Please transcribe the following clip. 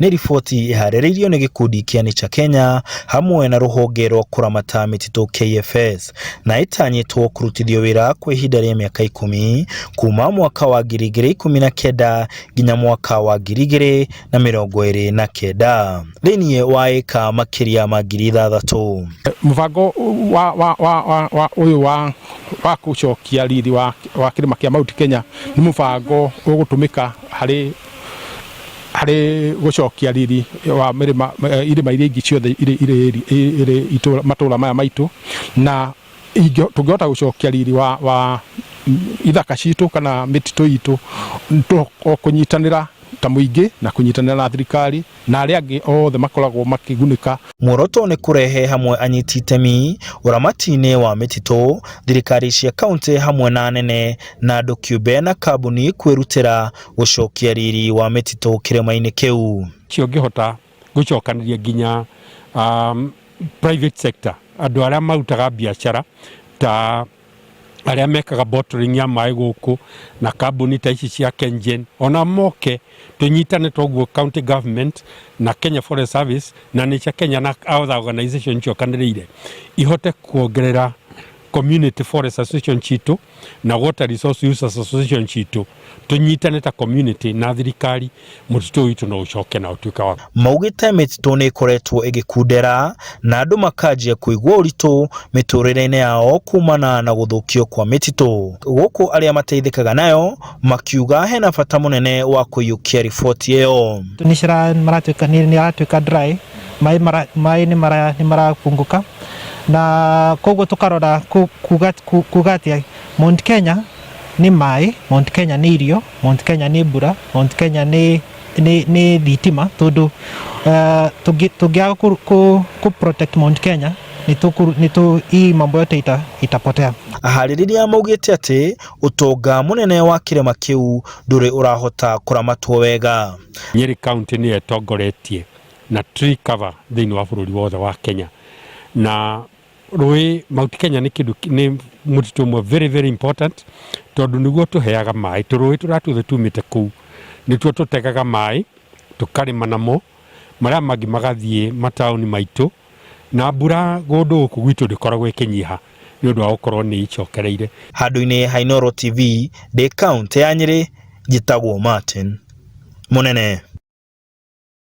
Nĩ riboti ĩharĩrĩirio nĩ gĩkundi kĩa Nature Kenya hamwe na rũhonge rwa kũramata mĩtitũ KFS na ĩtanyĩtwo kũrutithio wĩra kwa ihinda rĩa mĩaka 10 kuma mwaka wa 2019 nginya mwaka wa 2029 thĩinĩ wa ĩka makĩria ma 6,000. Mũbango wa wa wa wa wa ũyũ wa wa gũcokia riri wa wa kĩrĩma kĩa Mount Kenya nĩ mũbango ũgũtũmĩka harĩ harĩ gũcokia riri wa mĩrĩma irĩma iria ingĩ ciothe irĩ irĩ irĩ itũra matũra maya maitũ na tũngĩhota gũcokia riri wa wa ithaka citũ kana mĩtitũ itũ o kũnyitanĩra ta mũingĩ na kũnyitanĩra na thirikari na arĩa angĩ othe makoragwo makĩgunĩka. Muoroto nĩ kũrehe hamwe anyiti itemi ũramati-inĩ wa mĩtitũ, thirikari cia kauntĩ hamwe na anene na andũ kĩũmbe na kambuni kwĩrutĩra gũcokia riri wa mĩtitũ kĩrĩma-inĩ kĩu. Ũcio ũngĩhota gũcokanĩria nginya private sector, andũ arĩa marutaga biacara ta arĩa mekaga bottling ya maĩ gũkũ na kambuni ta ici cia KenGen, ona moke tũnyitane toguo county government na Kenya Forest Service na Nature Kenya na other organization icokanĩrĩire ihote kuongerera community forest association citũ na water resource users association citũ tũnyitane ta community na thirikari mũtitũ witũ no ũcoke na ũtuĩke wa. Maugĩte mĩtitũ nĩ ĩkoretwo ĩgĩkundera na andũ makanjia kũigua ũritũ mĩtũrĩre-inĩ yao kumana na gũthũkio kwa mĩtitũ. Gũkũ arĩa mateithĩkaga nayo makiuga hena bata mũnene wa kũiyũkia riboti ĩyo. Nĩ maratuĩka nĩ aratuĩka dry, maĩ mara maĩ nĩ mara nĩ marapunguka na koguo tũkarora kuga kuga atĩ Mount Kenya nĩ maĩ, Mount Kenya nĩ irio, Mount Kenya nĩ mbura, Mount Kenya nĩ nĩ nĩ thitima tondũ tũngĩaga kũ protect Mount Kenya nĩ tũ hii mambo yote itapotea. Aharĩrĩria maugĩte atĩ ũtonga mũnene wa kĩrĩma kĩu ndũrĩ ũrahota kũramatwo wega. Nyeri County nĩyo ĩtongoretie na tree cover thĩinĩ wa bũrũri wothe wa Kenya na rũĩ Mount Kenya nĩ kĩndũ nĩ mũtitũ ũmwe very very important tondũ nĩguo tũheaga maĩ tũrũĩ tũrĩa tuothe tumĩte kũu nĩtuo tũtegaga maĩ tũkarĩma namo marĩa mangĩ magathiĩ mataũni maitũ na mbura kũndũ gũkũ gwitũ ndĩkoragwo ĩkĩnyiha nĩ ũndũ wa gũkorwo nĩ icokereire. Handũ-inĩ ha Inooro TV ndĩ kaũntĩ ya Nyĩrĩ, njĩtagwo Martin Mũnene.